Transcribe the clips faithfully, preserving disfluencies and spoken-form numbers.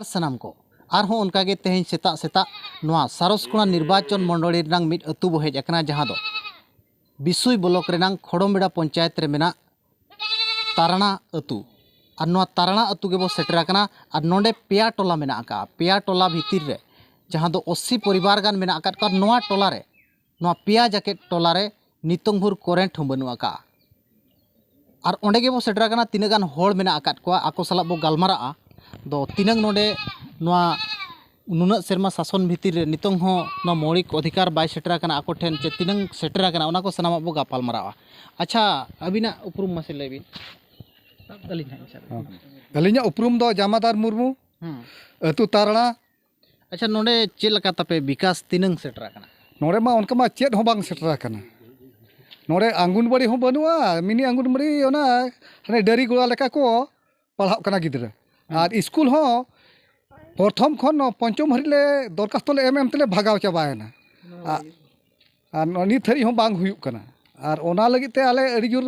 ᱥᱟᱱᱟᱢ ᱠᱚ ᱟᱨᱦᱚᱸ ᱚᱱᱠᱟᱜᱮ ᱛᱮᱦᱮᱧ ᱥᱮᱛᱟᱜ ᱥᱮᱛᱟᱜ ᱱᱚᱣᱟ ᱥᱟᱨᱚᱥᱠᱳᱱᱟ ᱱᱤᱨᱵᱟᱪᱚᱱ ᱢᱚᱸᱰᱚᱞᱤ ᱨᱮᱱᱟᱝ ᱢᱤᱫ ᱟᱹᱛᱩ ᱵᱚ ᱦᱮᱡ ᱟᱠᱟᱱᱟ, ᱡᱟᱦᱟᱸ ᱫᱚ ᱵᱤᱥᱩᱭ ᱵᱞᱚᱠ ᱨᱮᱱᱟᱝ ᱠᱷᱚᱲᱚᱢᱵᱮᱲᱟ ᱯᱚᱧᱪᱟᱭᱮᱛ ᱨᱮ ᱢᱮᱱᱟᱜ ᱛᱟᱨᱟᱬᱟ ᱟᱹᱛᱩ᱾ ᱟᱨ ᱱᱚᱣᱟ ᱛᱟᱨᱟᱬᱟ ᱟᱹᱛᱩ ᱜᱮᱵᱚ ᱥᱮᱴᱮᱨ ᱟᱠᱟᱱᱟ᱾ ᱟᱨ ᱱᱚᱰᱮ ᱯᱮᱭᱟ ᱴᱚᱞᱟ ᱢᱮᱱᱟᱜ ᱟᱠᱟᱫᱼᱟ᱾ ᱯᱮᱭᱟ ᱴᱚᱞᱟ ᱵᱷᱤᱛᱤᱨ ᱨᱮ ᱡᱟᱦᱟᱸ ᱫᱚ ᱟᱥᱤ ᱯᱚᱨᱤᱵᱟᱨ ᱜᱟᱱ ᱢᱮᱱᱟᱜ ᱟᱠᱟᱫ ᱠᱚᱣᱟ᱾ ᱱᱚᱣᱟ ᱴᱚᱞᱟ ᱨᱮ, ᱱᱚᱣᱟ ᱯᱮᱭᱟ ᱡᱟᱠᱮᱴ ᱴᱚᱞᱟ ᱨᱮ ᱱᱤᱛᱚᱝ ᱵᱷᱳᱨ ᱠᱚᱨᱮᱱᱴ ᱦᱚᱸ ᱵᱟᱹᱱᱩᱜ ᱟᱠᱟᱫᱼᱟ᱾ ᱟᱨ ᱚᱸᱰᱮ ᱜᱮᱵᱚ ᱥᱮᱴᱮᱨ ᱟᱠᱟᱱᱟ, ᱛᱤᱱᱟᱹᱜ ᱜᱟᱱ ᱦᱚᱲ ᱢᱮᱱᱟᱜ ᱟᱠᱟᱫ ᱠᱚᱣᱟ, ᱟᱠᱚ ᱥᱟᱞᱟᱜ ᱵᱚ ᱜᱟᱞᱢᱟᱨᱟᱜᱼᱟ᱾ ᱫᱚ ᱛᱤᱱᱟᱹᱝ ᱱᱚᱰᱮ ᱱᱚᱣᱟ ᱱᱩᱱᱟᱹᱜ ᱥᱮᱨᱢᱟ ᱥᱟᱥᱚᱱ ᱵᱷᱤᱛᱤᱨ ᱨᱮ ᱱᱤᱛᱚᱝ ᱦᱚᱸ ᱱᱚᱣᱟ ᱢᱳᱣᱞᱤᱠ ᱚᱫᱷᱤᱠᱟᱨ ᱵᱟᱭ ᱥᱮᱴᱮᱨ ᱟᱠᱟᱱᱟ ᱟᱠᱚ ᱴᱷᱮᱱ, ᱪᱮ ᱛᱤᱱᱟᱹᱝ ᱥᱮᱴᱮᱨ ᱟᱠᱟᱱᱟ, ᱚᱱᱟ ᱠᱚ ᱥᱟᱱᱟᱢᱟᱜ ᱵᱚ ᱜᱟᱯᱟᱞ ᱢᱟᱨᱟᱣᱟ᱾ ᱟᱪᱪᱷᱟ, ᱟᱹᱵᱤᱱᱟᱜ ᱩᱯᱨᱩᱢ ᱢᱟᱥᱮ ᱞᱟᱹᱭ ᱵᱤᱱ᱾ ᱟᱹᱞᱤᱧ ᱦᱟᱸᱜ ᱤᱧ ᱥᱟᱵ ᱦᱚᱸ᱾ ᱟᱹᱞᱤᱧᱟᱜ ᱩᱯᱨᱩᱢ ᱫᱚ ᱡᱟᱢᱟᱫᱟᱨ ᱢᱩᱨᱢᱩ, ᱦᱩᱸ᱾ ᱟᱹᱛᱩ ᱛᱟᱨᱲᱟ᱾ ᱟᱪᱪᱷᱟ, ᱱᱚᱰᱮ ᱪᱮᱫ ᱞᱮᱠᱟ ᱛᱟᱯᱮ ᱵᱤᱠᱟᱥ ᱛᱤᱱᱟᱹᱝ ᱥᱮᱴᱮᱨ ᱟᱠᱟᱱᱟ? ᱱᱚᱰᱮ ᱢᱟ ᱚᱱᱠᱟ ᱢᱟ ᱪᱮᱫ ᱦᱚᱸ ᱵᱟᱝ ᱥᱮᱴᱮᱨ ᱟᱠᱟᱱᱟ᱾ ᱱᱚᱰᱮ ᱟᱝᱜᱚᱱᱵᱟᱲᱤ ᱦᱚᱸ ᱵᱟᱹᱱᱩᱜᱼᱟ, ᱢᱤᱱᱤ ᱟᱝᱜᱚᱱᱵᱟᱲᱤ ᱚᱱᱟ ᱦᱟᱱᱮ ᱰᱟᱹᱨᱤ ᱜᱚᱲᱟ ᱞᱮᱠᱟ ᱠᱚ ᱯᱟᱲᱦᱟᱜ ᱠᱟᱱᱟ ᱜᱤᱫᱽᱨᱟᱹ᱾ ᱦᱩᱸ᱾ ᱟᱨ ᱤᱥᱠᱩᱞ ᱦᱚᱸ ᱯᱨᱚᱛᱷᱚᱢ ᱠᱷᱚᱱ ᱯᱚᱧᱪᱚᱢ ᱦᱟᱹᱨᱤᱡ ᱞᱮ ᱫᱚᱨᱠᱷᱟᱥᱛᱚ ᱞᱮ ᱮᱢ ᱮᱢ ᱛᱮᱞᱮ ᱵᱷᱟᱜᱟᱣ ᱪᱟᱵᱟᱭᱮᱱᱟ᱾ ᱟᱨ, ᱟᱨ ᱱᱚ-, ᱱᱤᱛ ᱦᱟᱹᱨᱤᱡ ᱦᱚᱸ ᱵᱟᱝ ᱦᱩᱭᱩᱜ ᱠᱟᱱᱟ᱾ ᱟᱨ ᱚᱱᱟ ᱞᱟᱹᱜᱤᱫ ᱛᱮ ᱟᱞᱮ ᱟᱹᱰᱤ ᱡᱳᱨ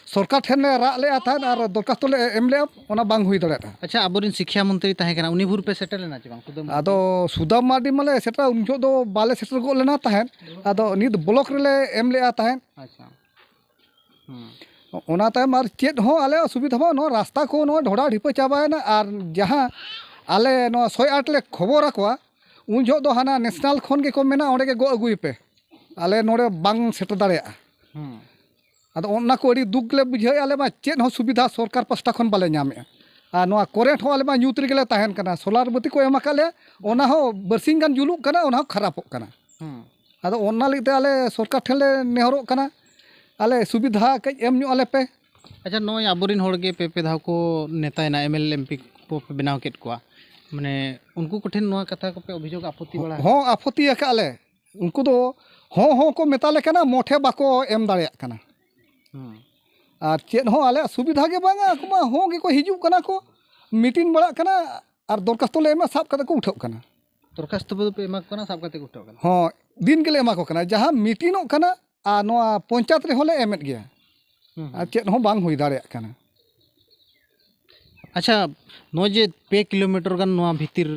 ᱥᱚᱨᱠᱟᱨ ᱴᱷᱮᱱ ᱞᱮ ᱨᱟᱜ ᱞᱮᱫᱼᱟ ᱛᱟᱦᱮᱸᱫ ᱟᱨ ᱫᱚᱨᱠᱷᱟᱥᱛᱚ ᱞᱮ ᱮᱢ ᱞᱮᱫᱼᱟ, ᱚᱱᱟ ᱵᱟᱝ ᱦᱩᱭ ᱫᱟᱲᱮᱭᱟᱫᱼᱟ᱾ ᱟᱪᱪᱷᱟ, ᱟᱵᱚᱨᱮᱱ ᱥᱤᱠᱠᱷᱟ ᱢᱚᱱᱛᱨᱤ ᱛᱟᱦᱮᱸ ᱠᱟᱱᱟ, ᱩᱱᱤ ᱵᱷᱳᱨ ᱯᱮ ᱥᱮᱴᱮᱨ ᱞᱮᱱᱟ ᱪᱮ ᱵᱟᱝ? ᱥᱩᱫᱟᱢ ᱟᱫᱚ ᱥᱩᱫᱟᱢ ᱢᱟᱨᱰᱤ ᱢᱟᱞᱮ ᱥᱮᱴᱮᱨ, ᱩᱱ ᱡᱚᱦᱚᱜ ᱫᱚ ᱵᱟᱞᱮ ᱥᱮᱴᱮᱨ ᱜᱚᱫ ᱞᱮᱱᱟ ᱛᱟᱦᱮᱸᱫ᱾ ᱟᱫᱚ ᱱᱤᱛ ᱵᱞᱚᱠ ᱨᱮᱞᱮ ᱮᱢ ᱞᱮᱫᱼᱟ ᱛᱟᱦᱮᱸᱫ᱾ ᱟᱪᱪᱷᱟ᱾ ᱦᱩᱸ᱾ ᱚᱱᱟ ᱛᱟᱭᱚᱢ ᱟᱨ ᱪᱮᱫ ᱦᱚᱸ ᱟᱞᱮᱭᱟᱜ ᱥᱩᱵᱤᱫᱷᱟ ᱵᱟᱝ, ᱱᱚᱣᱟ ᱨᱟᱥᱛᱟ ᱠᱚ ᱱᱚᱣᱟ ᱰᱷᱚᱰᱟ ᱰᱷᱤᱯᱟᱹ ᱪᱟᱵᱟᱭᱮᱱᱟ᱾ ᱟᱨ ᱡᱟᱦᱟᱸ ᱟᱞᱮ ᱱᱚᱣᱟ ᱥᱚᱭ ᱟᱴ ᱞᱮ ᱠᱷᱚᱵᱚᱨ ᱟᱠᱚᱣᱟ, ᱩᱱ ᱡᱚᱦᱚᱜ ᱫᱚ ᱦᱟᱱᱟ ᱱᱮᱥᱱᱟᱞ ᱠᱷᱚᱱ ᱜᱮᱠᱚ ᱢᱮᱱᱟ, "ᱚᱸᱰᱮ ᱜᱮ ᱜᱚᱜ ᱟᱹᱜᱩᱭ ᱯᱮ, ᱟᱞᱮ ᱱᱚᱰᱮ ᱵᱟᱝ ᱥᱮᱴᱮᱨ ᱫᱟᱲᱮᱭᱟᱜᱼᱟ᱾" ᱦᱩᱸ᱾ ᱟᱫᱚ ᱚᱱᱟ ᱠᱚ ᱟᱹᱰᱤ ᱫᱩᱠ ᱞᱮ ᱵᱩᱡᱷᱟᱹᱣᱮᱫᱼᱟ, ᱟᱞᱮ ᱢᱟ ᱪᱮᱫ ᱦᱚᱸ ᱥᱩᱵᱤᱫᱷᱟ ᱥᱚᱨᱠᱟᱨ ᱯᱟᱥᱴᱟ ᱠᱷᱚᱱ ᱵᱟᱞᱮ ᱧᱟᱢᱮᱫᱼᱟ᱾ ᱟᱨ ᱱᱚᱣᱟ ᱠᱚᱨᱮᱱᱴ ᱦᱚᱸ ᱟᱞᱮ ᱢᱟ ᱧᱩᱛ ᱨᱮᱜᱮ ᱞᱮ ᱛᱟᱦᱮᱱ ᱠᱟᱱᱟ, ᱥᱳᱞᱟᱨ ᱵᱟᱹᱛᱤ ᱠᱚ ᱮᱢ ᱟᱠᱟᱫ ᱞᱮᱭᱟ, ᱚᱱᱟ ᱦᱚᱸ ᱵᱟᱨᱥᱤᱧ ᱜᱟᱱ ᱡᱩᱞᱩᱜ ᱠᱟᱱᱟ, ᱚᱱᱟ ᱦᱚᱸ ᱠᱷᱟᱨᱟᱯᱚᱜ ᱠᱟᱱᱟ᱾ ᱦᱩᱸ᱾ ᱟᱫᱚ ᱚᱱᱟ ᱞᱟᱹᱜᱤᱫ ᱛᱮ ᱟᱞᱮ ᱥᱚᱨᱠᱟᱨ ᱴᱷᱮᱱ ᱞᱮ ᱱᱮᱦᱚᱨᱚᱜ ᱠᱟᱱᱟ, ᱟᱞᱮ ᱥᱩᱵᱤᱫᱷᱟ ᱠᱟᱹᱡ ᱮᱢ ᱧᱚᱜ ᱟᱞᱮ ᱯᱮ᱾ ᱟᱪᱪᱷᱟ, ᱱᱚᱜᱼᱚᱭ ᱟᱵᱚᱨᱮᱱ ᱦᱚᱲ ᱜᱮ ᱯᱮ ᱯᱮ ᱫᱷᱟᱣ ᱠᱚ ᱱᱮᱛᱟᱭᱮᱱᱟ, M L A, M P ᱠᱚ ᱯᱮ ᱵᱮᱱᱟᱣ ᱠᱮᱫ ᱠᱚᱣᱟ, ᱢᱟᱱᱮ ᱩᱱᱠᱩ ᱠᱚᱴᱷᱮᱱ ᱱᱚᱣᱟ ᱠᱟᱛᱷᱟ ᱠᱚᱯᱮ ᱚᱵᱷᱤᱡᱳᱜᱽ, ᱟᱯᱚᱛᱛᱤ ᱵᱟᱲᱟ ᱟᱠᱟᱫᱟ? ᱦᱚᱸ, ᱟᱯᱚᱛᱛᱤ ᱟᱠᱟᱫ ᱞᱮ᱾ ᱩᱱᱠᱩ ᱫᱚ ᱦᱚᱸ ᱦᱚᱸ ᱠᱚ ᱢᱮᱛᱟ ᱞᱮ ᱠᱟᱱᱟ, ᱢᱚᱴᱷᱮ ᱵᱟᱠᱚ ᱮᱢ ᱫᱟᱲᱮᱭᱟᱜ ᱠᱟᱱᱟ᱾ ᱦᱩᱸ᱾ ᱟᱨ ᱪᱮᱫ ᱦᱚᱸ ᱟᱞᱮᱭᱟᱜ ᱥᱩᱵᱤᱫᱷᱟ ᱜᱮ ᱵᱟᱝᱟ, ᱟᱠᱚ ᱢᱟ ᱦᱚᱸ ᱜᱮᱠᱚ ᱦᱤᱡᱩᱜ ᱠᱟᱱᱟ ᱠᱚ, ᱢᱤᱴᱤᱝ ᱵᱟᱲᱟᱜ ᱠᱟᱱᱟ ᱟᱨ ᱫᱚᱨᱠᱷᱟᱥᱛᱚ ᱞᱮ ᱮᱢᱟ, ᱥᱟᱵ ᱠᱟᱛᱮ ᱠᱚ ᱩᱴᱷᱟᱹᱜ ᱠᱟᱱᱟ᱾ ᱫᱚᱨᱠᱷᱟᱥᱛᱚ ᱯᱮ ᱮᱢᱟ ᱠᱚ ᱠᱟᱱᱟ, ᱥᱟᱵ ᱠᱟᱛᱮ ᱠᱚ ᱩᱴᱷᱟᱹᱜ ᱠᱟᱱᱟ? ᱦᱚᱸ, ᱫᱤᱱ ᱜᱮᱞᱮ ᱮᱢᱟ ᱠᱚ ᱠᱟᱱᱟ, ᱡᱟᱦᱟᱸ ᱢᱤᱴᱤᱝᱚᱜ ᱠᱟᱱᱟ ᱟᱨ ᱱᱚᱣᱟ ᱯᱚᱧᱪᱟᱭᱮᱛ ᱨᱮᱦᱚᱸ ᱞᱮ ᱮᱢᱮᱫ ᱜᱮᱭᱟ᱾ ᱦᱩᱸ, ᱦᱩᱸ᱾ ᱟᱨ ᱪᱮᱫ ᱦᱚᱸ ᱵᱟᱝ ᱦᱩᱭ ᱫᱟᱲᱮᱭᱟᱜ ᱠᱟᱱᱟ᱾ ᱟᱪᱪᱷᱟ, ᱱᱚᱜᱼᱚᱭ ᱡᱮ ᱯᱮ ᱠᱤᱞᱳᱢᱤᱴᱟᱨ ᱜᱟᱱ ᱱᱚᱣᱟ ᱵᱷᱤᱛᱤᱨ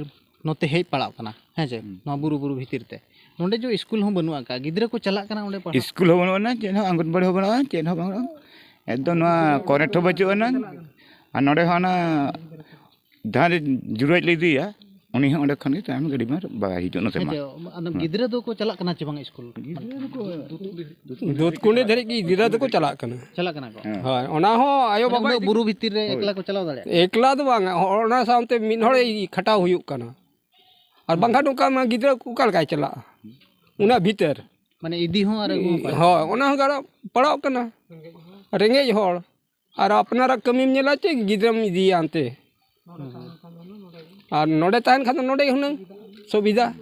ᱱᱚᱛᱮ ᱦᱮᱡ ᱯᱟᱲᱟᱜ ᱠᱟᱱᱟ, ᱦᱮᱸ ᱪᱮ? ᱦᱩᱸ᱾ ᱱᱚᱣᱟ ᱵᱩᱨᱩ, ᱵᱩᱨᱩ ᱵᱷᱤᱛᱤᱨ ᱛᱮ ᱱᱚᱸᱰᱮ ᱡᱮ ᱥᱠᱩᱞ ᱦᱚᱸ ᱵᱟᱹᱱᱩᱜ ᱟᱠᱟᱫ, ᱜᱤᱫᱽᱨᱟᱹ ᱠᱚ ᱪᱟᱞᱟᱜ ᱠᱟᱱᱟ ᱚᱸᱰᱮ ᱯᱟᱲᱦᱟᱜ? ᱥᱠᱩᱞ ᱦᱚᱸ ᱵᱟᱹᱱᱩᱜ ᱟᱱᱟ, ᱪᱮᱫ ᱦᱚᱸ, ᱟᱝᱜᱚᱱᱵᱟᱲᱤ ᱦᱚᱸ ᱵᱟᱹᱱᱩᱜᱼᱟ, ᱪᱮᱫ ᱦᱚᱸ ᱵᱟᱹᱱᱩᱜᱼᱟ᱾ ᱮᱠᱫᱚᱢ ᱱᱚᱣᱟ ᱠᱚᱨᱮᱱᱴ ᱦᱚᱸ ᱵᱟᱹᱪᱩᱜ ᱟᱱᱟ᱾ ᱟᱨ ᱱᱚᱸᱰᱮ ᱦᱚᱸ ᱚᱱᱟ ᱡᱟᱦᱟᱸ ᱨᱮ ᱡᱩᱨᱟᱹᱡ ᱞᱮ ᱤᱫᱤᱭᱟ, ᱩᱱᱤ ᱦᱚᱸ ᱚᱸᱰᱮ ᱠᱷᱚᱱ ᱜᱮ ᱛᱟᱭᱚᱢ ᱜᱟᱹᱰᱤ ᱢᱟ ᱵᱟᱭ ᱦᱤᱡᱩᱜ ᱱᱚᱛᱮ ᱢᱟ᱾ ᱦᱮᱸ ᱪᱮ, ᱟᱫᱚ ᱦᱮᱸ᱾ ᱜᱤᱫᱽᱨᱟᱹ ᱫᱚᱠᱚ ᱪᱟᱞᱟᱜ ᱠᱟᱱᱟ ᱪᱮ ᱵᱟᱝ ᱥᱠᱩᱞ? ᱜᱤᱫᱽᱨᱟᱹ ᱫᱚᱠᱚ ᱫᱩᱫᱷᱠᱩᱸᱰᱤ ᱫᱷᱟᱹᱨᱤᱡ ᱜᱮ ᱜᱤᱫᱽᱨᱟᱹ ᱫᱚᱠᱚ ᱪᱟᱞᱟᱜ ᱠᱟᱱᱟ᱾ ᱪᱟᱞᱟᱜ ᱠᱟᱱᱟ ᱠᱚ? ᱦᱮᱸ᱾ ᱦᱳᱭ, ᱚᱱᱟ ᱦᱚᱸ ᱟᱭᱳ ᱢᱟᱱᱮ ᱵᱟᱵᱟ ᱩᱱᱟᱹᱜ ᱤᱫᱤ ᱵᱩᱨᱩ ᱵᱷᱤᱛᱤᱨ ᱨᱮ ᱦᱳᱭ᱾ ᱮᱠᱞᱟ ᱠᱚ ᱪᱟᱞᱟᱣ ᱫᱟᱲᱮᱭᱟᱜᱼᱟ? ᱮᱠᱞᱟ ᱫᱚ ᱵᱟᱝᱟ, ᱚᱱᱟ ᱥᱟᱶᱛᱮ ᱢᱤᱫ ᱦᱚᱲ ᱠᱷᱟᱴᱟᱣ ᱦᱩᱭᱩᱜ ᱠᱟᱱᱟ᱾ ᱟᱨ ᱵᱟᱝᱠᱷᱟᱱ ᱚᱱᱠᱟ ᱢᱟ ᱜᱤᱫᱽᱨᱟᱹ ᱚᱠᱟ ᱞᱮᱠᱟᱭ ᱪᱟᱞᱟᱜᱼᱟ ᱩᱱᱟᱹᱜ ᱵᱷᱤᱛᱟᱹᱨ? ᱢᱟᱱᱮ ᱤᱫᱤ ᱦᱚᱸ ᱟᱨ ᱟᱹᱜᱩ ᱦᱚᱸ ᱯᱟᱲᱟᱜ ᱦᱳᱭ, ᱠᱟᱱᱟ᱾ ᱚᱱᱟ ᱦᱚᱸ ᱜᱟᱲᱚ ᱯᱟᱲᱟᱣ ᱠᱟᱱᱟ᱾ ᱨᱮᱸᱜᱮᱡ ᱦᱚᱲ, ᱟᱨ ᱟᱯᱱᱟᱨᱟᱜ ᱠᱟᱹᱢᱤᱢ ᱧᱮᱞᱟ ᱪᱮ ᱜᱤᱫᱽᱨᱟᱹᱢ ᱤᱫᱤᱭᱟ ᱚᱱᱛᱮ? ᱦᱩᱸ᱾ ᱟᱨ ᱱᱚᱰᱮ ᱛᱟᱦᱮᱱ ᱠᱷᱟᱱ ᱫᱚ ᱱᱚᱰᱮ ᱦᱩᱱᱟᱹᱝ ᱥᱩᱵᱤᱫᱷᱟ᱾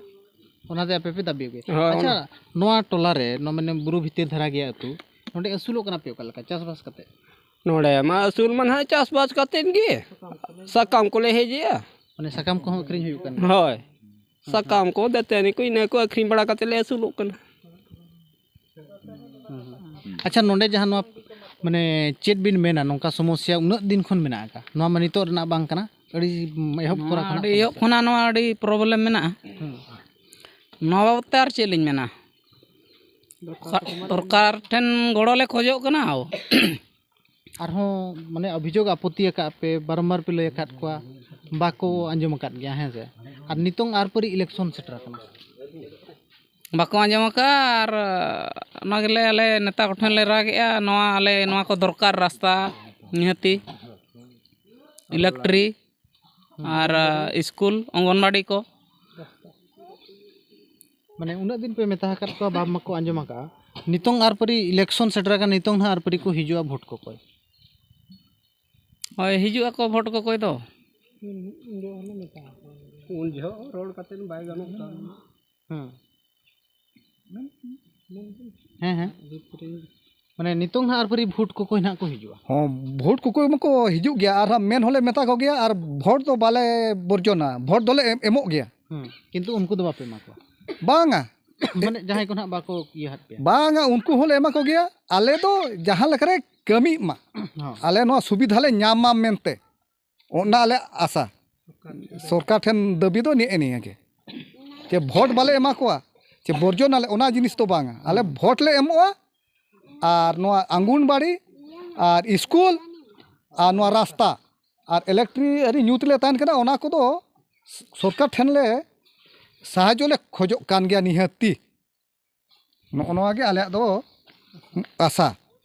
ᱚᱱᱟᱛᱮ ᱟᱯᱮ ᱯᱮ ᱫᱟᱵᱤ ᱟᱹᱜᱩᱭᱟ᱾ ᱦᱳᱭ, ᱟᱪᱪᱷᱟ, ᱚᱱᱟ᱾ ᱱᱚᱣᱟ ᱴᱚᱞᱟ ᱨᱮ, ᱱᱚᱣᱟ ᱢᱟᱱᱮ ᱵᱩᱨᱩ ᱵᱷᱤᱛᱤᱨ ᱫᱷᱟᱨᱟ ᱜᱮᱭᱟ ᱟᱹᱛᱩ, ᱱᱚᱰᱮ ᱟᱹᱥᱩᱞᱚᱜ ᱠᱟᱱᱟ ᱯᱮ ᱚᱠᱟ ᱞᱮᱠᱟ ᱪᱟᱥᱵᱟᱥ ᱠᱟᱛᱮ? ᱱᱚᱰᱮ ᱢᱟ ᱟᱹᱥᱩᱞ ᱢᱟ ᱱᱟᱦᱟᱜ ᱪᱟᱥᱵᱟᱥ ᱠᱟᱛᱮᱫ ᱜᱮ, ᱥᱟᱠᱟᱢ ᱠᱚᱞᱮ ᱦᱮᱡᱮᱜᱼᱟ᱾ ᱢᱟᱱᱮ ᱥᱟᱠᱟᱢ ᱠᱚᱦᱚᱸ ᱟᱹᱠᱷᱨᱤᱧ ᱦᱩᱭᱩᱜ ᱠᱟᱱ ᱜᱮᱭᱟ? ᱦᱳᱭ, ᱥᱟᱠᱟᱢ ᱠᱚ, ᱫᱟᱹᱛᱟᱹᱱᱤ ᱠᱚ, ᱤᱱᱟᱹ ᱠᱚ ᱟᱹᱠᱷᱨᱤᱧ ᱵᱟᱲᱟ ᱠᱟᱛᱮᱫ ᱞᱮ ᱟᱹᱥᱩᱞᱚᱜ ᱠᱟᱱᱟ᱾ ᱦᱩᱸ, ᱦᱩᱸ᱾ ᱟᱪᱪᱷᱟ, ᱱᱚᱰᱮ ᱡᱟᱦᱟᱸ ᱱᱚᱣᱟ, ᱢᱟᱱᱮ, ᱪᱮᱫ ᱵᱤᱱ ᱢᱮᱱᱟ, ᱱᱚᱝᱠᱟ ᱥᱚᱢᱚᱥᱥᱟ ᱩᱱᱟᱹᱜ ᱫᱤᱱ ᱠᱷᱚᱱ ᱢᱮᱱᱟᱜ ᱟᱠᱟᱫ, ᱱᱚᱣᱟ ᱢᱟ ᱱᱤᱛᱚᱜ ᱨᱮᱱᱟᱜ ᱵᱟᱝ ᱠᱟᱱᱟ, ᱟᱹᱰᱤ ᱮᱦᱚᱵ ᱱᱚᱣᱟ ᱠᱷᱚᱱᱟᱜ ᱟᱹᱰᱤ ᱠᱷᱚᱱ ᱮᱦᱚᱵ ᱠᱷᱚᱱᱟᱜ ᱱᱚᱣᱟ ᱟᱹᱰᱤ problem ᱢᱮᱱᱟᱜᱼᱟ᱾ ᱦᱩᱸ᱾ ᱱᱚᱣᱟ ᱵᱟᱵᱚᱫ ᱛᱮ ᱟᱨ ᱪᱮᱫ ᱞᱤᱧ ᱢᱮᱱᱟ? ᱥᱟ-, ᱥᱚᱨᱠᱟᱨ ᱴᱷᱮᱱ ᱜᱚᱲᱚ ᱞᱮ ᱠᱷᱚᱡᱚᱜ ᱠᱟᱱᱟ᱾ ᱟᱨᱦᱚᱸ, ᱢᱟᱱᱮ, ᱚᱵᱷᱤᱡᱳᱜᱽ ᱟᱯᱚᱛᱛᱤ ᱟᱠᱟᱫ ᱯᱮ, ᱵᱟᱨᱚᱢᱵᱟᱨ ᱯᱮ ᱞᱟᱹᱭ ᱟᱠᱟᱫ ᱠᱚᱣᱟ, ᱵᱟᱠᱚ ᱟᱸᱡᱚᱢ ᱟᱠᱟᱫ ᱜᱮᱭᱟ, ᱦᱮᱸ ᱥᱮ? ᱟᱨ ᱱᱤᱛᱚᱝ ᱟᱨ ᱯᱟᱹᱨᱤ election ᱥᱮᱴᱮᱨ ᱟᱠᱟᱱᱟ᱾ ᱵᱟᱠᱚ ᱟᱸᱡᱚᱢ ᱟᱠᱟᱫᱼᱟ᱾ ᱟᱨ ᱚᱱᱟ ᱜᱮᱞᱮ ᱟᱞᱮ ᱱᱮᱛᱟ ᱠᱚᱴᱷᱮᱱ ᱞᱮ ᱨᱟᱜᱮᱜᱼᱟ, ᱱᱚᱣᱟ ᱟᱞᱮ ᱱᱚᱣᱟ ᱠᱚ ᱫᱚᱨᱠᱟᱨ, ᱨᱟᱥᱛᱟ ᱱᱤᱦᱟᱹᱛᱤ, electric ᱟᱨ ᱤᱥᱠᱩᱞ, ᱚᱝᱜᱚᱱᱵᱟᱲᱤ ᱠᱚ᱾ ᱢᱟᱱᱮ, ᱩᱱᱟᱹᱜ ᱫᱤᱱ ᱯᱮ ᱢᱮᱛᱟ ᱟᱠᱟᱫ ᱠᱚᱣᱟ, ᱵᱟᱯ ᱢᱟᱠᱚ ᱟᱸᱡᱚᱢ ᱟᱠᱟᱫᱼᱟ᱾ ᱱᱤᱛᱚᱝ ᱟᱨ ᱯᱟᱹᱨᱤ election ᱥᱮᱴᱮᱨ ᱟᱠᱟᱱᱟ, ᱱᱤᱛᱚᱝ ᱱᱟᱦᱟᱜ ᱟᱨ ᱯᱟᱹᱨᱤ ᱠᱚ ᱦᱤᱡᱩᱜᱼᱟ ᱵᱷᱳᱴ ᱠᱚᱠᱚᱭ᱾ ᱦᱳᱭ, ᱦᱤᱡᱩᱜ ᱟᱠᱚ ᱵᱷᱳᱴ ᱠᱚᱠᱚᱭ ᱫᱚ᱾ ᱩᱱ ᱡᱚᱦᱚᱜ ᱨᱚᱲ ᱠᱟᱛᱮ ᱵᱟᱭ ᱜᱟᱱᱚᱜ ᱠᱟᱱ᱾ ᱦᱮᱸ᱾ ᱦᱮᱸ, ᱦᱮᱸ᱾ ᱢᱟᱱᱮ, ᱱᱤᱛᱚᱝ ᱦᱟᱸᱜ ᱟᱨ ᱯᱟᱹᱨᱤ ᱵᱷᱳᱴ ᱠᱚᱠᱚᱭ ᱱᱟᱦᱟᱜ ᱠᱚ ᱦᱤᱡᱩᱜᱼᱟ᱾ ᱦᱚᱸ, ᱵᱷᱳᱴ ᱠᱚᱠᱚᱭ ᱢᱟᱠᱚ ᱦᱤᱡᱩᱜ ᱜᱮᱭᱟ, ᱟᱨ ᱦᱟᱸᱜ ᱢᱮᱱ ᱦᱚᱸᱞᱮ ᱢᱮᱛᱟ ᱠᱚᱜᱮᱭᱟ, ᱟᱨ ᱵᱷᱳᱴ ᱫᱚ ᱵᱟᱞᱮ ᱵᱚᱨᱡᱚᱱᱟ, ᱵᱷᱳᱴ ᱫᱚᱞᱮ ᱮᱢ, ᱮᱢᱚᱜ ᱜᱮᱭᱟ᱾ ᱦᱮᱸ, ᱠᱤᱱᱛᱩ ᱩᱱᱠᱩ ᱫᱚ ᱵᱟᱯᱮ ᱮᱢᱟ ᱠᱚᱣᱟ? ᱵᱟᱝᱟ᱾ ᱢᱟᱱᱮ, ᱡᱟᱦᱟᱸᱭ ᱠᱚ ᱱᱟᱦᱟᱜ ᱵᱟᱠᱚ ᱤᱭᱟᱹ ᱦᱟᱫ ᱯᱮᱭᱟ? ᱵᱟᱝᱟ, ᱩᱱᱠᱩ ᱦᱚᱸᱞᱮ ᱮᱢᱟ ᱠᱚᱜᱮᱭᱟ᱾ ᱟᱞᱮ ᱫᱚ ᱡᱟᱦᱟᱸ ᱞᱮᱠᱟᱨᱮ ᱠᱟᱹᱢᱤᱜ ᱢᱟ, ᱦᱚᱸ᱾ ᱟᱞᱮ ᱱᱚᱣᱟ ᱥᱩᱵᱤᱫᱷᱟ ᱞᱮ ᱧᱟᱢ ᱢᱟ ᱢᱮᱱᱛᱮ᱾ ᱚᱱᱟ ᱟᱞᱮ ᱟᱥᱟ᱾ ᱥᱚᱨᱠᱟᱨ ᱴᱷᱮᱱ ᱫᱟᱹᱵᱤ ᱫᱚ ᱱᱮᱜᱼᱮ ᱱᱤᱭᱟᱹ ᱜᱮ, ᱡᱮ ᱵᱷᱳᱴ ᱵᱟᱞᱮ ᱮᱢᱟ ᱠᱚᱣᱟ, ᱪᱮ ᱵᱚᱨᱡᱚᱱᱟᱞᱮ, ᱚᱱᱟ ᱡᱤᱱᱤᱥ ᱫᱚ ᱵᱟᱝᱟ᱾ ᱟᱞᱮ ᱵᱷᱳᱴ ᱞᱮ ᱮᱢᱚᱜᱼᱟ ᱟᱨ ᱱᱚᱣᱟ ᱟᱝᱜᱚᱱᱵᱟᱲᱤ ᱟᱨ ᱥᱠᱩᱞ ᱟᱨ ᱱᱚᱣᱟ ᱨᱟᱥᱛᱟ ᱟᱨ ᱤᱞᱮᱠᱴᱨᱤᱠ ᱟᱹᱨᱤ ᱧᱩᱛ ᱞᱮ ᱛᱟᱦᱮᱱ ᱠᱟᱱᱟ, ᱚᱱᱟ ᱠᱚᱫᱚ ᱥᱚᱨᱠᱟᱨ ᱴᱷᱮᱱ ᱞᱮ ᱥᱟᱦᱟᱡᱽᱡᱚ ᱞᱮ ᱠᱷᱚᱡᱚᱜ ᱠᱟᱱ ᱜᱮᱭᱟ ᱱᱤᱦᱟᱹᱛᱤ᱾ ᱱᱚᱜᱼᱚ ᱱᱚᱣᱟ ᱜᱮ ᱟᱞᱮᱭᱟᱜ ᱫᱚ ᱟᱥᱟ᱾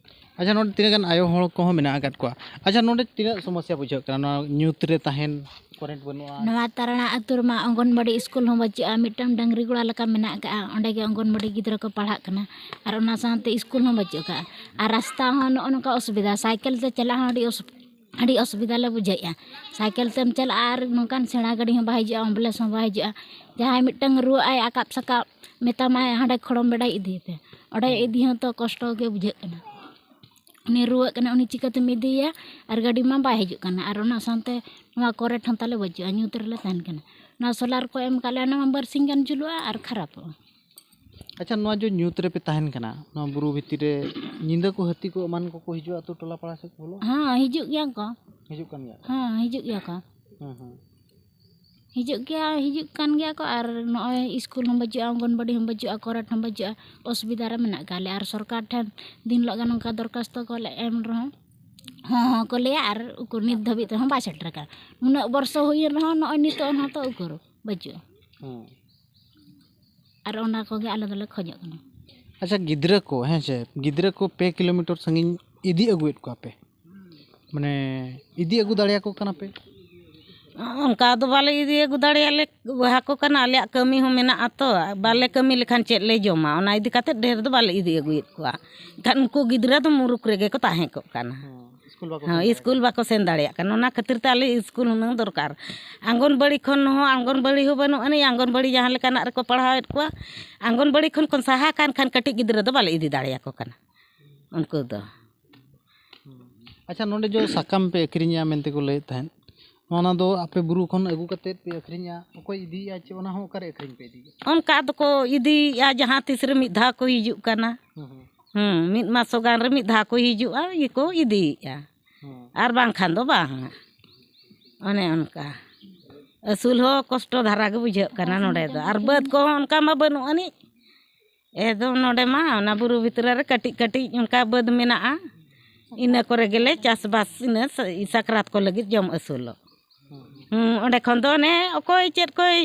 ᱟᱪᱪᱷᱟ, ᱱᱚᱰᱮ ᱛᱤᱱᱟᱹᱜ ᱜᱟᱱ ᱟᱭᱳ ᱦᱚᱲ ᱠᱚᱦᱚᱸ ᱢᱮᱱᱟᱜ ᱟᱠᱟᱫ ᱠᱚᱣᱟ᱾ ᱟᱪᱪᱷᱟ, ᱱᱚᱰᱮ ᱛᱤᱱᱟᱹᱜ ᱥᱚᱢᱚᱥᱥᱟ ᱵᱩᱡᱷᱟᱹᱜ ᱠᱟᱱᱟ ᱱᱚᱣᱟ ᱧᱩᱛ ᱨᱮ ᱛᱟᱦᱮᱱ, ᱠᱟᱨᱮᱱᱴ ᱵᱟᱹᱱᱩᱜᱼᱟ? ᱱᱚᱣᱟ ᱛᱟᱨᱟᱲᱟ ᱟᱹᱛᱩ ᱨᱮᱢᱟ ᱚᱝᱜᱚᱱᱵᱟᱲᱤ ᱥᱠᱩᱞ ᱦᱚᱸ ᱵᱟᱹᱪᱩᱜᱼᱟ, ᱢᱤᱫᱴᱟᱝ ᱰᱟᱹᱝᱨᱤ ᱜᱚᱲᱟ ᱞᱮᱠᱟ ᱢᱮᱱᱟᱜ ᱟᱠᱟᱫᱼᱟ, ᱚᱸᱰᱮ ᱜᱮ ᱚᱝᱜᱚᱱᱵᱟᱲᱤ ᱜᱤᱫᱽᱨᱟᱹ ᱠᱚ ᱯᱟᱲᱦᱟᱜ ᱠᱟᱱᱟ, ᱟᱨ ᱚᱱᱟ ᱥᱟᱶᱛᱮ ᱥᱠᱩᱞ ᱦᱚᱸ ᱵᱟᱹᱪᱩᱜ ᱟᱠᱟᱫᱼᱟ, ᱟᱨ ᱨᱟᱥᱛᱟ ᱦᱚᱸ ᱱᱚᱜᱼᱚ ᱱᱚᱝᱠᱟ ᱚᱥᱩᱵᱤᱫᱷᱟ, ᱥᱟᱭᱠᱮᱞ ᱛᱮ ᱪᱟᱞᱟᱜ ᱦᱚᱸ ᱟᱹᱰᱤ ᱚᱥᱩᱵᱤᱫᱷᱟ᱾ ᱟᱹᱰᱤ ᱚᱥᱩᱵᱤᱫᱷᱟ ᱞᱮ ᱵᱩᱡᱷᱟᱹᱣᱮᱫᱼᱟ᱾ ᱥᱟᱭᱠᱮᱞ ᱛᱮᱢ ᱪᱟᱞᱟᱜᱼᱟ ᱟᱨ ᱱᱚᱝᱠᱟᱱ ᱥᱮᱬᱟ ᱜᱟᱹᱰᱤ ᱦᱚᱸ ᱵᱟᱭ ᱦᱤᱡᱩᱜᱼᱟ, ᱮᱢᱵᱩᱞᱮᱱᱥ ᱦᱚᱸ ᱵᱟᱭ ᱦᱤᱡᱩᱜᱼᱟ᱾ ᱡᱟᱦᱟᱸᱭ ᱢᱤᱫᱴᱟᱝ ᱨᱩᱣᱟᱹᱜ ᱟᱭ, ᱟᱠᱟᱵ ᱥᱟᱠᱟᱵ, ᱢᱮᱛᱟᱢᱟᱭ ᱦᱟᱸᱰᱮ ᱠᱷᱚᱲᱚᱢ ᱵᱮᱰᱟᱭ ᱤᱫᱤᱭᱮᱯᱮ, ᱚᱸᱰᱮ ᱤᱫᱤ ᱦᱚᱸ ᱛᱚ ᱠᱚᱥᱴᱚ ᱜᱮ ᱵᱩᱡᱷᱟᱹᱜ ᱠᱟᱱᱟ᱾ ᱩᱱᱤ ᱨᱩᱣᱟᱹᱜ ᱠᱟᱱᱟ, ᱩᱱᱤ ᱪᱤᱠᱟᱹᱛᱮᱢ ᱤᱫᱤᱭᱮᱭᱟ? ᱟᱨ ᱜᱟᱹᱰᱤ ᱢᱟ ᱵᱟᱭ ᱦᱤᱡᱩᱜ ᱠᱟᱱᱟ, ᱟᱨ ᱚᱱᱟ ᱥᱟᱶᱛᱮ ᱱᱚᱣᱟ ᱠᱚᱨᱮᱱᱴ ᱦᱚᱸ ᱛᱟᱞᱮ ᱵᱟᱹᱪᱩᱜᱼᱟ, ᱧᱩᱛ ᱨᱮᱞᱮ ᱛᱟᱦᱮᱱ ᱠᱟᱱᱟ᱾ ᱱᱚᱣᱟ ᱥᱳᱞᱟᱨ ᱠᱚ ᱮᱢ ᱠᱟᱜ ᱞᱮᱭᱟ, ᱚᱱᱟ ᱢᱟ ᱵᱟᱨᱥᱤᱧ ᱜᱟᱱ ᱡᱩᱞᱩᱜᱼᱟ ᱟᱨ ᱠᱷᱟᱨᱟᱯᱚᱜᱼᱟ᱾ ᱟᱪᱪᱷᱟ, ᱱᱚᱣᱟ ᱡᱮ ᱧᱩᱛ ᱨᱮᱯᱮ ᱛᱟᱦᱮᱱ ᱠᱟᱱᱟ, ᱱᱚᱣᱟ ᱵᱩᱨᱩ ᱵᱷᱤᱛᱤᱨ ᱨᱮ ᱧᱤᱫᱟᱹ ᱠᱚ ᱦᱟᱹᱛᱤ ᱠᱚ ᱮᱢᱟᱱ ᱠᱚᱠᱚ ᱦᱤᱡᱩᱜᱼᱟ ᱟᱹᱛᱩ ᱴᱚᱞᱟ ᱯᱟᱲᱟ ᱥᱮᱫ ᱠᱚ ᱵᱚᱞᱚᱜᱼᱟ? ᱦᱮᱸ, ᱦᱤᱡᱩᱜ ᱜᱮᱭᱟ ᱠᱚ᱾ ᱦᱤᱡᱩᱜ ᱠᱟᱱ ᱜᱮᱭᱟ ᱠᱚ? ᱦᱮᱸ, ᱦᱤᱡᱩᱜ ᱜᱮᱭᱟ ᱠᱚ᱾ ᱦᱩᱸ, ᱦᱩᱸ᱾ ᱦᱤᱡᱩᱜ ᱜᱮᱭᱟ, ᱦᱤᱡᱩᱜ ᱠᱟᱱ ᱜᱮᱭᱟ ᱠᱚ᱾ ᱟᱨ ᱱᱚᱜᱼᱚᱭ ᱥᱠᱩᱞ ᱦᱚᱸ ᱵᱟᱹᱪᱩᱜᱼᱟ, ᱚᱝᱜᱚᱱᱵᱟᱲᱤ ᱦᱚᱸ ᱵᱟᱹᱪᱩᱜᱼᱟ, ᱠᱚᱨᱮᱱᱴ ᱦᱚᱸ ᱵᱟᱹᱪᱩᱜᱼᱟ, ᱚᱥᱩᱵᱤᱫᱷᱟ ᱨᱮ ᱢᱮᱱᱟᱜ ᱟᱠᱟᱫ ᱞᱮᱭᱟ᱾ ᱟᱨ ᱥᱚᱨᱠᱟᱨ ᱴᱷᱮᱱ ᱫᱤᱱ ᱦᱤᱞᱳᱜ ᱜᱮ ᱱᱚᱝᱠᱟ ᱫᱚᱨᱠᱷᱟᱥᱛᱚ ᱠᱚᱞᱮ ᱮᱢ ᱨᱮᱦᱚᱸ, ᱦᱚᱸ ᱦᱚᱸ ᱠᱚ ᱞᱟᱹᱭᱟ, ᱟᱨ ᱩᱠᱩᱨ ᱱᱤᱛ ᱫᱷᱟᱹᱵᱤᱡ ᱛᱮᱦᱚᱸ ᱵᱟᱭ ᱥᱮᱴᱮᱨ ᱟᱠᱟᱱᱟ᱾ ᱱᱩᱱᱟᱹᱜ ᱵᱚᱨᱥᱚ ᱦᱩᱭᱮᱱ ᱨᱮᱦᱚᱸ ᱱᱚᱜᱼᱚᱭ ᱱᱤᱛᱚᱜ ᱦᱚᱸ ᱛᱚ ᱩᱠᱩᱨ ᱵᱟᱹᱪᱩᱜᱼᱟ᱾ ᱦᱩᱸ᱾ ᱟᱨ ᱚᱱᱟ ᱠᱚᱜᱮ ᱟᱞᱮ ᱫᱚᱞᱮ ᱠᱷᱚᱡᱚᱜ ᱠᱟᱱᱟ᱾ ᱟᱪᱪᱷᱟ, ᱜᱤᱫᱽᱨᱟᱹ ᱠᱚ, ᱦᱮᱸ ᱥᱮ, ᱜᱤᱫᱽᱨᱟᱹ ᱠᱚ ᱯᱮ ᱠᱤᱞᱳᱢᱤᱴᱟᱨ ᱥᱟᱺᱜᱤᱧ ᱤᱫᱤ ᱟᱹᱜᱩᱭᱮᱫ ᱠᱚᱣᱟ ᱯᱮ, ᱢᱟᱱᱮ, ᱤᱫᱤ ᱟᱹᱜᱩ ᱫᱟᱲᱮᱭᱟᱠᱚ ᱠᱟᱱᱟ ᱯᱮ? ᱚᱱᱠᱟ ᱫᱚ ᱵᱟᱞᱮ ᱤᱫᱤ ᱟᱹᱜᱩ ᱫᱟᱲᱮᱭᱟᱞᱮ ᱟᱠᱚ ᱠᱟᱱᱟ, ᱟᱞᱮᱭᱟᱜ ᱠᱟᱹᱢᱤ ᱦᱚᱸ ᱢᱮᱱᱟᱜᱼᱟ ᱛᱚ, ᱵᱟᱞᱮ ᱠᱟᱹᱢᱤ ᱞᱮᱠᱷᱟᱱ ᱪᱮᱫ ᱞᱮ ᱡᱚᱢᱟ, ᱚᱱᱟ ᱤᱫᱤ ᱠᱟᱛᱮ ᱰᱷᱮᱨ ᱫᱚ ᱵᱟᱞᱮ ᱤᱫᱤ ᱟᱹᱜᱩᱭᱮᱫ ᱠᱚᱣᱟ᱾ ᱮᱱᱠᱷᱟᱱ ᱩᱱᱠᱩ ᱜᱤᱫᱽᱨᱟᱹ ᱫᱚ ᱢᱩᱨᱩᱠ ᱨᱮᱜᱮ ᱠᱚ ᱛᱟᱦᱮᱸ ᱠᱚᱜ ᱠᱟᱱᱟ᱾ ᱦᱚᱸ, ᱥᱠᱩᱞ ᱵᱟᱠᱚ ᱦᱚᱸ, ᱥᱮᱱ ᱥᱠᱩᱞ ᱫᱟᱲᱮᱭᱟᱜ ᱵᱟᱠᱚ ᱥᱮᱱ ᱫᱟᱲᱮᱭᱟᱜ ᱠᱟᱱᱟ, ᱚᱱᱟ ᱠᱷᱟᱹᱛᱤᱨ ᱛᱮ ᱟᱞᱮ ᱥᱠᱩᱞ ᱦᱩᱱᱟᱹᱝ ᱫᱚᱨᱠᱟᱨ᱾ ᱟᱝᱜᱚᱱᱵᱟᱲᱤ ᱠᱷᱚᱱ ᱦᱚᱸ, ᱟᱝᱜᱚᱱᱵᱟᱲᱤ ᱦᱚᱸ ᱵᱟᱹᱱᱩᱜ ᱟᱹᱱᱤᱡ, ᱟᱝᱜᱚᱱᱵᱟᱲᱤ ᱡᱟᱦᱟᱸ ᱞᱮᱠᱟᱱᱟᱜ ᱨᱮᱠᱚ ᱯᱟᱲᱦᱟᱣᱮᱫ ᱠᱚᱣᱟ, ᱟᱝᱜᱚᱱᱵᱟᱲᱤ ᱠᱷᱚᱱ ᱠᱚ ᱥᱟᱦᱟ ᱠᱟᱱ ᱠᱷᱟᱱ ᱠᱟᱹᱴᱤᱡ ᱜᱤᱫᱽᱨᱟᱹ ᱫᱚ ᱵᱟᱞᱮ ᱤᱫᱤ ᱫᱟᱲᱮᱭᱟᱠᱚ ᱠᱟᱱᱟ ᱩᱱᱠᱩ ᱫᱚ᱾ ᱟᱪᱪᱷᱟ, ᱱᱚᱰᱮ ᱡᱚ ᱥᱟᱠᱟᱢ ᱯᱮ ᱟᱹᱠᱷᱨᱤᱧᱟ ᱢᱮᱱᱛᱮ ᱠᱚ ᱞᱟᱹᱭᱮᱫ ᱛᱟᱦᱮᱸᱫ, ᱚᱱᱟ ᱫᱚ ᱟᱯᱮ ᱵᱩᱨᱩ ᱠᱷᱚᱱ ᱟᱹᱜᱩ ᱠᱟᱛᱮᱫ ᱯᱮ ᱟᱹᱠᱷᱨᱤᱧᱟ? ᱚᱠᱚᱭ ᱤᱫᱤᱭᱮᱫᱼᱟ ᱪᱮ ᱚᱱᱟ ᱦᱚᱸ ᱚᱠᱟᱨᱮ ᱟᱹᱠᱷᱨᱤᱧ ᱯᱮ ᱤᱫᱤᱭᱮᱫᱼᱟ? ᱚᱱᱠᱟ ᱫᱚᱠᱚ ᱤᱫᱤᱭᱮᱫᱼᱟ, ᱡᱟᱦᱟᱸ ᱛᱤᱥ ᱨᱮ ᱢᱤᱫ ᱫᱷᱟᱣ ᱠᱚ ᱦᱤᱡᱩᱜ ᱠᱟᱱᱟ᱾ ᱦᱩᱸ, ᱦᱩᱸ᱾ ᱦᱩᱸ, ᱢᱤᱫ ᱢᱟᱥᱚ ᱜᱟᱱ ᱨᱮ ᱢᱤᱫ ᱫᱷᱟᱣ ᱠᱚ ᱦᱤᱡᱩᱜᱼᱟ, ᱤᱭᱟᱹ ᱠᱚ ᱤᱫᱤᱭᱮᱫᱼᱟ᱾ ᱦᱩᱸ᱾ ᱟᱨ ᱵᱟᱝᱠᱷᱟᱱ ᱫᱚ ᱵᱟᱝᱟ᱾ ᱚᱱᱮ ᱚᱱᱠᱟ᱾ ᱟᱹᱥᱩᱞ ᱦᱚᱸ ᱠᱚᱥᱴᱚ ᱫᱷᱟᱨᱟ ᱜᱮ ᱵᱩᱡᱷᱟᱹᱜ ᱠᱟᱱᱟ ᱱᱚᱰᱮ ᱫᱚ᱾ ᱟᱨ ᱵᱟᱹᱫᱽ ᱠᱚᱦᱚᱸ ᱚᱱᱠᱟ ᱢᱟ ᱵᱟᱹᱱᱩᱜ ᱟᱹᱱᱤᱡ᱾ ᱮᱠᱫᱚᱢ ᱱᱚᱰᱮ ᱢᱟ ᱚᱱᱟ ᱵᱩᱨᱩ ᱵᱷᱤᱛᱨᱤ ᱨᱮ ᱠᱟᱹᱴᱤᱡ ᱠᱟᱹᱴᱤᱡ ᱚᱱᱠᱟ ᱵᱟᱹᱫᱽ ᱢᱮᱱᱟᱜᱼᱟ᱾ ᱤᱱᱟᱹ ᱠᱚᱨᱮ ᱜᱮᱞᱮ ᱪᱟᱥᱵᱟᱥ, ᱤᱱᱟᱹ ᱥᱟ-, ᱥᱟᱠᱨᱟᱛ ᱠᱚ ᱞᱟᱹᱜᱤᱫ ᱡᱚᱢ ᱟᱹᱥᱩᱞᱚᱜ᱾ ᱦᱩᱸ, ᱚᱸᱰᱮ ᱠᱷᱚᱱ ᱫᱚ ᱚᱱᱮ ᱚᱠᱚᱭ ᱪᱮᱫ ᱠᱚᱭ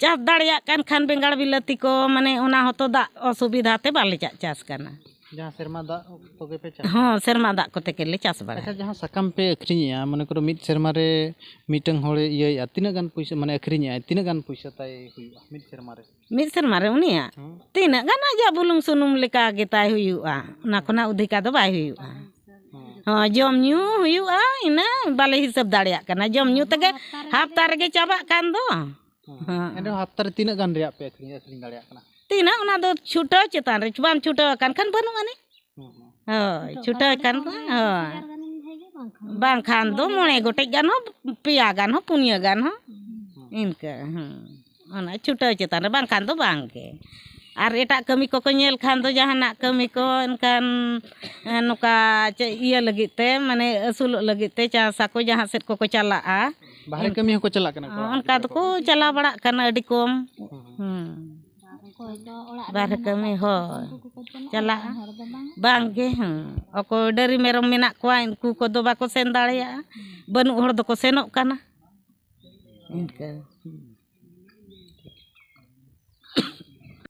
ᱪᱟᱥ ᱫᱟᱲᱮᱭᱟᱜ ᱠᱟᱱ ᱠᱷᱟᱱ, ᱵᱮᱸᱜᱟᱲ ᱵᱤᱞᱟᱹᱛᱤ ᱠᱚ, ᱢᱟᱱᱮ ᱚᱱᱟ ᱦᱚᱸᱛᱚ ᱫᱟᱜ ᱚᱥᱩᱵᱤᱫᱷᱟ ᱛᱮ ᱵᱟᱞᱮ ᱪᱟ-, ᱪᱟᱥ ᱠᱟᱱᱟ᱾ ᱡᱟᱦᱟᱸ ᱥᱮᱨᱢᱟ ᱫᱟᱜ ᱛᱮᱜᱮ ᱯᱮ ᱪᱟᱥᱟ? ᱦᱚᱸ, ᱥᱮᱨᱢᱟ ᱫᱟᱜ ᱠᱚᱛᱮ ᱜᱮᱞᱮ ᱪᱟᱥ ᱵᱟᱲᱟᱭᱟ᱾ ᱟᱪᱪᱷᱟ, ᱡᱟᱦᱟᱸ ᱥᱟᱠᱟᱢ ᱯᱮ ᱟᱹᱠᱷᱨᱤᱧᱮᱜᱼᱟ, ᱢᱚᱱᱮ ᱠᱚᱨᱚ ᱢᱤᱫ ᱥᱮᱨᱢᱟ ᱨᱮ ᱢᱤᱫᱴᱟᱝ ᱦᱚᱲᱮ ᱤᱭᱟᱹᱭᱮᱜᱼᱟ, ᱛᱤᱱᱟᱹᱜ ᱜᱟᱱ ᱯᱩᱭᱥᱟᱹ, ᱢᱟᱱᱮ ᱟᱹᱠᱷᱨᱤᱧᱮᱜᱼᱟᱭ, ᱛᱤᱱᱟᱹᱜ ᱜᱟᱱ ᱯᱩᱭᱥᱟᱹ ᱛᱟᱭ ᱦᱩᱭᱩᱜᱼᱟ ᱢᱤᱫ ᱥᱮᱨᱢᱟ ᱨᱮ? ᱢᱤᱫ ᱥᱮᱨᱢᱟ ᱨᱮ ᱩᱱᱤᱭᱟᱜ ᱦᱮᱸ᱾ ᱛᱤᱱᱟᱹᱜ ᱜᱟᱱ ᱟᱡᱟᱜ ᱵᱩᱞᱩᱝ ᱥᱩᱱᱩᱢ ᱞᱮᱠᱟ ᱜᱮ ᱛᱟᱭ ᱦᱩᱭᱩᱜᱼᱟ, ᱚᱱᱟ ᱠᱷᱚᱱᱟᱜ ᱚᱫᱷᱤᱠᱟ ᱫᱚ ᱵᱟᱭ ᱦᱩᱭᱩᱜᱼᱟ᱾ ᱦᱮᱸ᱾ ᱦᱚᱸ, ᱡᱚᱢ ᱧᱩ ᱦᱩᱭᱩᱜᱼᱟ, ᱤᱱᱟᱹ ᱵᱟᱞᱮ ᱦᱤᱥᱟᱹᱵ ᱫᱟᱲᱮᱭᱟᱜ ᱠᱟᱱᱟ᱾ ᱡᱚᱢ ᱧᱩ ᱛᱮᱜᱮ ᱦᱟᱯᱛᱟ ᱨᱮᱜᱮ ᱪᱟᱵᱟᱜ ᱠᱟᱱ ᱫᱚ᱾ ᱦᱮᱸ᱾ ᱦᱮᱸ᱾ ᱮᱱᱨᱮᱦᱚᱸ ᱦᱟᱯᱛᱟ ᱨᱮ ᱛᱤᱱᱟᱹᱜ ᱜᱟᱱ ᱨᱮᱭᱟᱜ ᱯᱮ ᱟᱹᱠᱷᱨᱤᱧ, ᱟᱹᱠᱷᱨᱤᱧ ᱫᱟᱲᱮᱭᱟᱜ ᱠᱟᱱᱟ? ᱛᱤᱱᱟᱹᱜ, ᱚᱱᱟ ᱫᱚ ᱪᱷᱩᱴᱟᱹᱣ ᱪᱮᱛᱟᱱ ᱨᱮ, ᱵᱟᱢ ᱪᱷᱩᱴᱟᱹᱣ ᱟᱠᱟᱱ ᱠᱷᱟᱱ ᱵᱟᱹᱱᱩᱜ ᱟᱹᱱᱤᱡ᱾ ᱦᱮᱸ, ᱦᱮᱸ᱾ ᱦᱳᱭ, ᱪᱷᱩᱴᱟᱹᱣ ᱟᱠᱟᱱ ᱠᱷᱟᱱ, ᱦᱳᱭ᱾ ᱵᱟᱝᱠᱷᱟᱱ ᱫᱚ ᱢᱚᱬᱮ ᱜᱚᱴᱮᱡ ᱜᱟᱱ ᱦᱚᱸ, ᱯᱮᱭᱟ ᱜᱟᱱ ᱦᱚᱸ, ᱯᱩᱱᱭᱟᱹ ᱜᱟᱱ ᱦᱚᱸ, ᱦᱮᱸ᱾ ᱤᱱᱠᱟᱹ, ᱦᱮᱸ᱾ ᱚᱱᱟ ᱪᱷᱩᱴᱟᱹᱣ ᱪᱮᱛᱟᱱ ᱨᱮ, ᱵᱟᱝᱠᱷᱟᱱ ᱫᱚ ᱵᱟᱝ ᱜᱮ᱾ ᱟᱨ ᱮᱴᱟᱜ ᱠᱟᱹᱢᱤ ᱠᱚᱠᱚ ᱧᱮᱞ ᱠᱷᱟᱱ ᱫᱚ, ᱡᱟᱦᱟᱱᱟᱜ ᱠᱟᱹᱢᱤ ᱠᱚ, ᱮᱱᱠᱷᱟᱱ, ᱮ, ᱱᱚᱝᱠᱟ ᱪᱮᱫ ᱤᱭᱟᱹ ᱞᱟᱹᱜᱤᱫ ᱛᱮ, ᱢᱟᱱᱮ ᱟᱹᱥᱩᱞᱚᱜ ᱞᱟᱹᱜᱤᱫ ᱛᱮ, ᱪᱟᱥ ᱟᱠᱚ, ᱡᱟᱦᱟᱸ ᱥᱮᱫ ᱠᱚᱠᱚ ᱪᱟᱞᱟᱜᱼᱟ᱾ ᱵᱟᱦᱨᱮ ᱠᱟᱹᱢᱤ ᱦᱚᱸᱠᱚ ᱪᱟᱞᱟᱜ ᱠᱟᱱᱟ ᱠᱚ, ᱚᱱᱠᱟ ᱚᱲᱟᱜ ᱫᱚᱠᱚ ᱜᱤᱫᱽᱨᱟᱹ ᱠᱚ? ᱪᱟᱞᱟᱣ ᱵᱟᱲᱟᱜ ᱠᱟᱱᱟ, ᱟᱹᱰᱤ ᱠᱚᱢ᱾ ᱦᱮᱸ᱾ ᱦᱮᱸ᱾ ᱚᱠᱚᱭ ᱫᱚ ᱚᱲᱟᱜ ᱨᱮ ᱵᱟᱨᱦᱮ ᱢᱮᱱᱟᱜ ᱠᱟᱹᱢᱤ, ᱠᱟᱜ ᱠᱚᱣᱟ, ᱦᱳᱭ᱾ ᱩᱱᱠᱩ ᱠᱚᱠᱚ ᱥᱮᱱᱚᱜᱼᱟ, ᱪᱟᱞᱟᱜᱼᱟ᱾ ᱮᱴᱟᱜ ᱦᱚᱲ ᱫᱚ ᱵᱟᱝ᱾ ᱵᱟᱝ ᱜᱮ, ᱦᱮᱸ᱾ ᱚᱠᱚᱭ ᱰᱟᱹᱨᱤ ᱢᱮᱨᱚᱢ ᱢᱮᱱᱟᱜ ᱠᱚᱣᱟ, ᱩᱱᱠᱩ ᱠᱚᱫᱚ ᱵᱟᱠᱚ ᱥᱮᱱ ᱫᱟᱲᱮᱭᱟᱜᱼᱟ᱾ ᱵᱟᱹᱱᱩᱜ ᱦᱚᱲ ᱫᱚᱠᱚ ᱥᱮᱱᱚᱜ ᱠᱟᱱᱟ᱾ ᱤᱱᱠᱟᱹ᱾